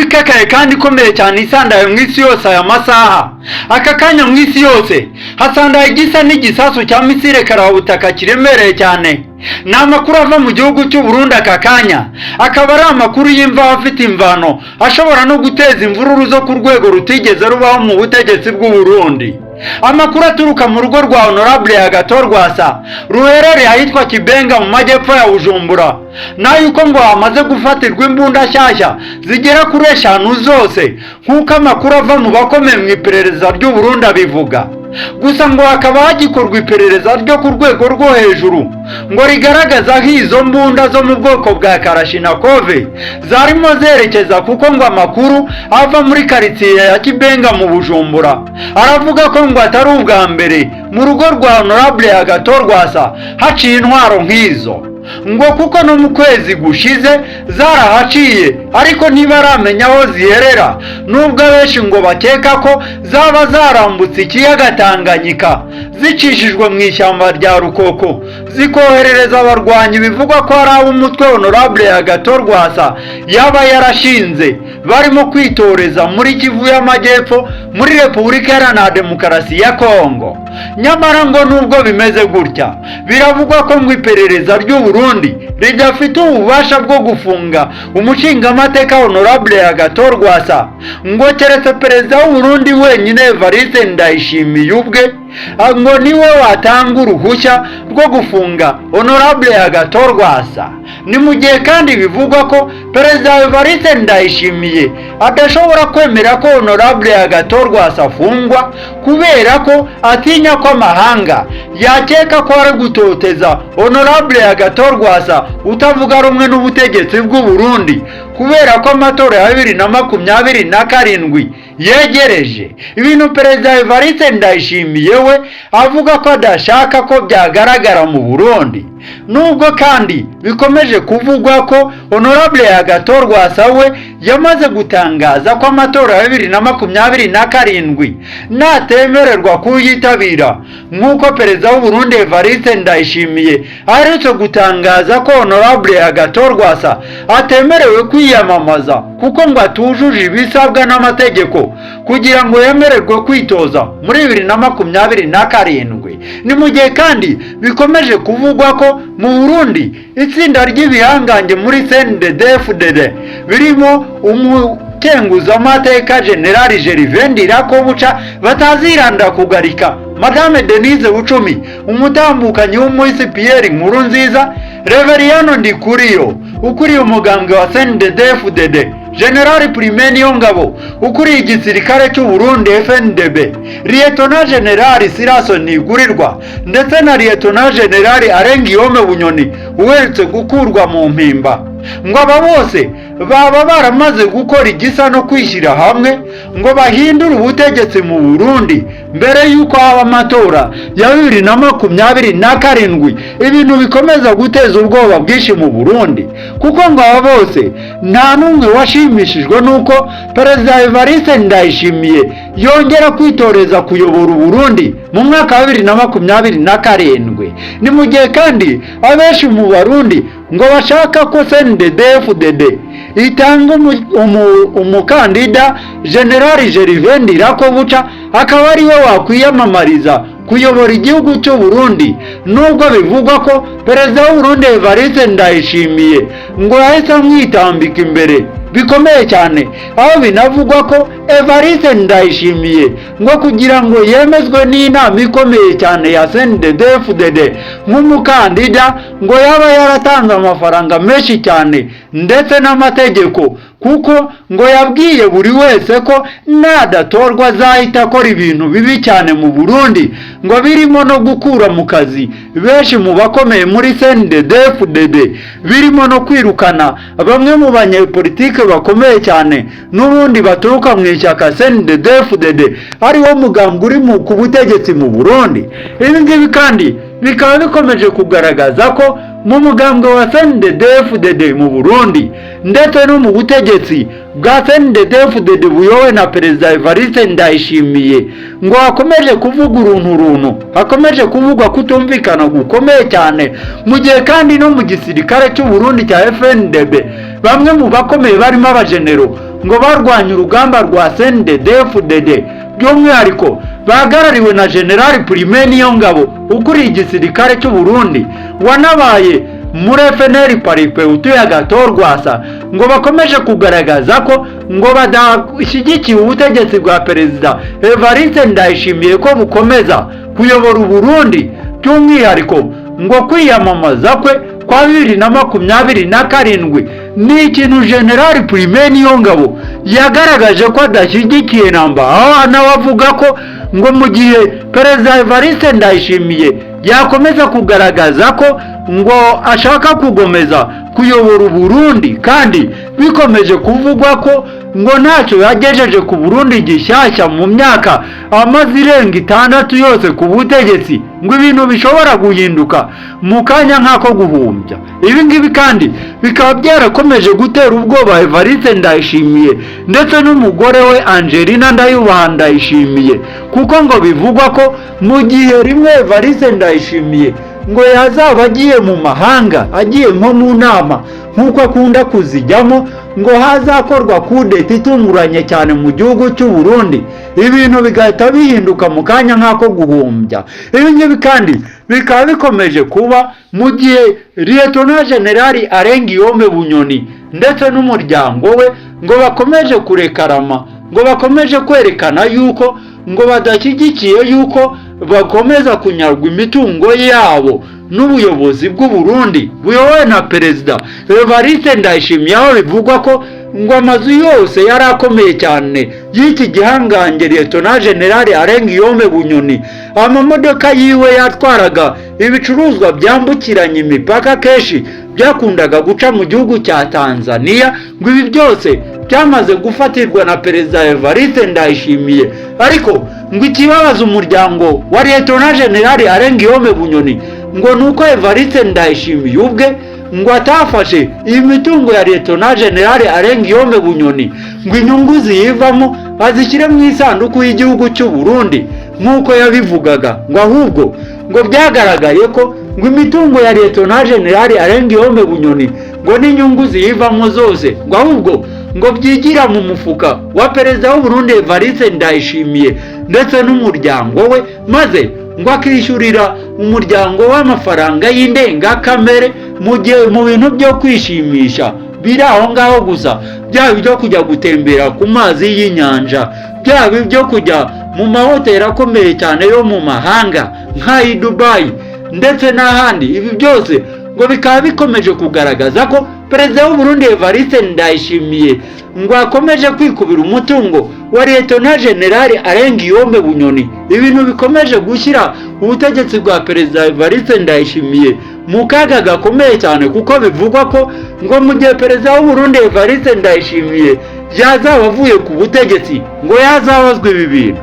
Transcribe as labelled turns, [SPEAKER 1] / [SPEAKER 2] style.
[SPEAKER 1] Ikakaye kandi ikomeye cyane isandaye mu isi yose aya masaha. Aka kanya mu isi yose hasandaye igisa n'igisasu cya misile karabutaka kiremereye cyane. Ni amakuru ava mu gihugu cy'u Burundi aka kanya, akaba ari amakuru y'imvaho afite imvano, ashobora no guteza imvururu zo ku rwego rutigeze rubaho mu butegetsi bw'u Burundi. Amakuru aturuka mu rugo rwa Honorable Agathon Rwasa ruherereye ahitwa Kibenga mu majyepfo ya Bujumbura n'ayuko ngo hamaze gufatirwa imbunda nshyashya zigera kuri eshanu zose, nk'uko amakuru ava mu bakomeye mu iperereza ry'u Burundi abivuga. Gusa ngo hakaba hagikorwa iperereza ryo ku rwego rwo hejuru ngo rigaragaza aho izo mbunda zo mu bwoko bwa kalashnikov zarimo zerekeza, kuko ngo amakuru ava muri karitsiye ya Kibenga mu Bujumbura aravuga ko ngo atari ubwa mbere mu rugo rwa Honorable Agathon Rwasa haciye intwaro nk'izo, ngo kuko no mu kwezi gushize zarahaciye, ariko ntibaramenya aho ziherera, nubwo abenshi ngo bakeka ko zaba zarambutse ikiyaga Tanganyika zicishijwe mu ishyamba rya Rukoko, zikoherereza abarwanyi bivugwa ko ari ab'umutwe Honorable Agathon Rwasa yaba yarashinze, barimo kwitoreza muri Kivu y'Amajyepfo muri Repubulika Iharanira Demokarasi ya Kongo. Nyamara ngo nubwo bimeze gutya, biravugwa ko ngo iperereza ry'u Burundi ridafite ububasha bwo gufunga umushingamateka Honorable Agathon Rwasa, ngo keretse perezida w'u Burundi wenyine Evariste Ndayishimiye ubwe, ngo niwe watanga uruhushya rwo gufunga Honorable Agathon Rwasa. Ni mu gihe kandi bivugwa ko perezida Evariste Ndayishimiye adashobora kwemera ko Honorable Agathon Rwasa afungwa, kubera ko atinya ko amahanga yakeka ko ari gutoteza Honorable Agathon Rwasa utavuga rumwe n'ubutegetsi bw'u Burundi, kubera ko amatora ya 2027 yegereje, ibintu perezida Evariste Ndayishimiye we avuga ko adashaka ko byagaragara mu Burundi. Nubwo kandi bikomeje kuvugwa ko Honorable Agathon Rwasa we yamaze gutangaza ko amatora ya 2027 natemererwa kuyitabira, nk'uko perezida w'u Burundi Evariste Ndayishimiye aherutse gutangaza ko Honorable Agathon Rwasa atemerewe kwiyamamaza, kuko ngo atujuje ibisabwa n'amategeko kugira ngo yemererwe kwitoza muri 2027. Ni mu gihe kandi bikomeje kuvugwa ko mu Burundi itsinda ry'ibihangange muri CNDD-FDD birimo umukenguzamateka General Gervais Ndirakobuca bataziranda kugarika Madame Denise Bucumi, umutambukanyi w'umuhisi Pierre Nkurunziza, Reveriyano Ndikuriyo ukuriye umugambwe wa CNDD-FDD, General Prime Niyongabo ukuriye igisirikare cy'u Burundi FNDB, Lieutenant General Silas Ntigurirwa ndetse na Lieutenant General Alain Guillaume Bunyoni uherutse gukurwa mu Mpimba, ngo aba bose baba baramaze gukora igisa no kwishyira hamwe ngo bahindure ubutegetsi mu Burundi mbere y'uko haba amatora ya 2027, ibintu bikomeza guteza ubwoba bwinshi mu Burundi, kuko ngo aba bose nta n'umwe washimishijwe n'uko perezida Evariste Ndayishimiye yongera kwitoreza kuyobora Uburundi mu mwaka wa 2027. Ni mu gihe kandi abenshi mu Barundi ngo bashaka ko CNDD-FDD itanga umukandida General Gervais Ndirakobuca, akaba ariwe wakwiyamamariza kuyobora igihugu cy'u Burundi, nubwo bivugwa ko perezida w'u Burundi Evariste Ndayishimiye ngo yahise amwitambika imbere bikomeye cyane, aho binavugwa ko Evariste Ndayishimiye ngo kugira ngo yemezwe n'inama ikomeye cyane ya CNDD-FDD nk'umukandida, ngo yaba yaratanze amafaranga menshi cyane ndetse n'amategeko, kuko ngo yabwiye buri wese ko nadatorwa azahita akora ibintu bibi cyane mu Burundi, ngo birimo no gukura mu kazi benshi mu bakomeye muri CNDD-FDD, birimo no kwirukana bamwe mu banyepolitike bakomeye cyane n'ubundi baturuka mu ishyaka CNDD-FDD, ariwo mugambwe uri ku butegetsi mu Burundi. Ibi ngibi kandi bikaba bikomeje kugaragaza ko mu mugambwe wa CNDD-FDD mu Burundi ndetse no mu butegetsi bwa CNDD-FDD buyobowe na perezida Evariste Ndayishimiye ngo hakomeje kuvuga uruntu runtu, hakomeje kuvugwa kutumvikana gukomeye cyane. Mu gihe kandi no mu gisirikare cy'u Burundi cya FNDB bamwe mu bakomeye barimo abajenero ngo bamaze gutangaza ko ngo barwanye urugamba rwa CNDD-FDD, by'umwihariko bahagarariwe na General Prime Niyongabo ukuriye igisirikare cy'u Burundi wanabaye muri FNL Palipehutu ya Agathon Rwasa, ngo bakomeje kugaragaza ko ngo badashyigikiye ubutegetsi bwa Perezida Evariste Ndayishimiye ko bukomeza kuyobora Uburundi, by'umwihariko ngo kwiyamamaza kwe kwa 2027 ni ikintu General Prime Niyongabo yagaragaje ko adashyigikiye namba, aho nawe avuga ko ngo mu gihe Perezida Evariste Ndayishimiye yakomeza kugaragaza ko ngo ashaka kugomeza kuyobora Uburundi, kandi bikomeje kuvugwa ko ngo ntacyo yagejeje ku Burundi gishyashya mu myaka amaze irenga 6 yose ku butegetsi, ngo ibintu bishobora guhinduka mu kanya nk'ako guhumbya. Ibi ngibi kandi bikaba byarakomeje gutera ubwoba Evariste Ndayishimiye ndetse n'umugore we Angelina Ndayubaha Ndayishimiye, kuko ngo bivugwa ko mu gihe rimwe Evariste Ndayishimiye ngo yazaba agiye mu mahanga, agiye nko mu nama nk'uko akunda kuzijyamo, ngo hazakorwa kudeta itunguranye cyane mu gihugu cy'u Burundi, ibintu bigahita bihinduka mu kanya nk'ako guhumbya. Ibi ngibi kandi bikaba bikomeje kuba mu gihe Lieutenant General Alain Guillaume Bunyoni ndetse n'umuryango we ngo bakomeje kurekarama, ngo bakomeje kwerekana yuko ngo badashyigikiye yuko bakomeza kunyagwa imitungo yabo n'ubuyobozi bw'u Burundi buyobowe na Perezida Evariste Ndayishimiye, aho bivugwa ko ngo amazu yose yari akomeye cyane y'iki gihangange Lieutenant General Alain Guillaume Bunyoni, amamodoka yiwe yatwaraga ibicuruzwa byambukiranya imipaka kenshi byakundaga guca mu gihugu cya Tanzania, ngo ibi byose byamaze gufatirwa na Perezida Evariste Ndayishimiye. Ariko ngo ikibabaza umuryango wa Lieutenant General Alain Guillaume Bunyoni ngo ni uko Evariste Ndayishimiye ubwe ngo atafashe iyi mitungo ya Lieutenant General Alain Guillaume Bunyoni ngo inyungu ziyivamo azishyire mu isanduku y'igihugu cy'u Burundi nk'uko yabivugaga, ngo ahubwo ngo byagaragaye ko ngo imitungo ya Lieutenant General Alain Guillaume Bunyoni ngo n'inyungu ziyivamo zose ngo ahubwo ngo byigira mu mufuka wa Perezida w'u Burundi Evariste Ndayishimiye ndetse n'umuryango we, maze ngo akishyurira umuryango w'amafaranga y'indengakamere mu gihe mu bintu byo kwishimisha biri aho ngaho gusa, byaba ibyo kujya gutembera ku mazi y'inyanja, byaba ibyo kujya mu mahoteli akomeye cyane yo mu mahanga nk'ay'i Dubai ndetse n'ahandi. Ibi byose ngo bikaba bikomeje kugaragaza ko Perezida w'u Burundi Evariste Ndayishimiye ngo akomeje kwikubira umutungo wa Lieutenant General Alain Guillaume Bunyoni, ibintu bikomeje gushyira ubutegetsi bwa Perezida Evariste Ndayishimiye mu kaga gakomeye cyane, kuko bivugwa ko ngo mu gihe Perezida w'u Burundi Evariste Ndayishimiye yazaba avuye ku butegetsi ngo yazabazwa ibi bintu.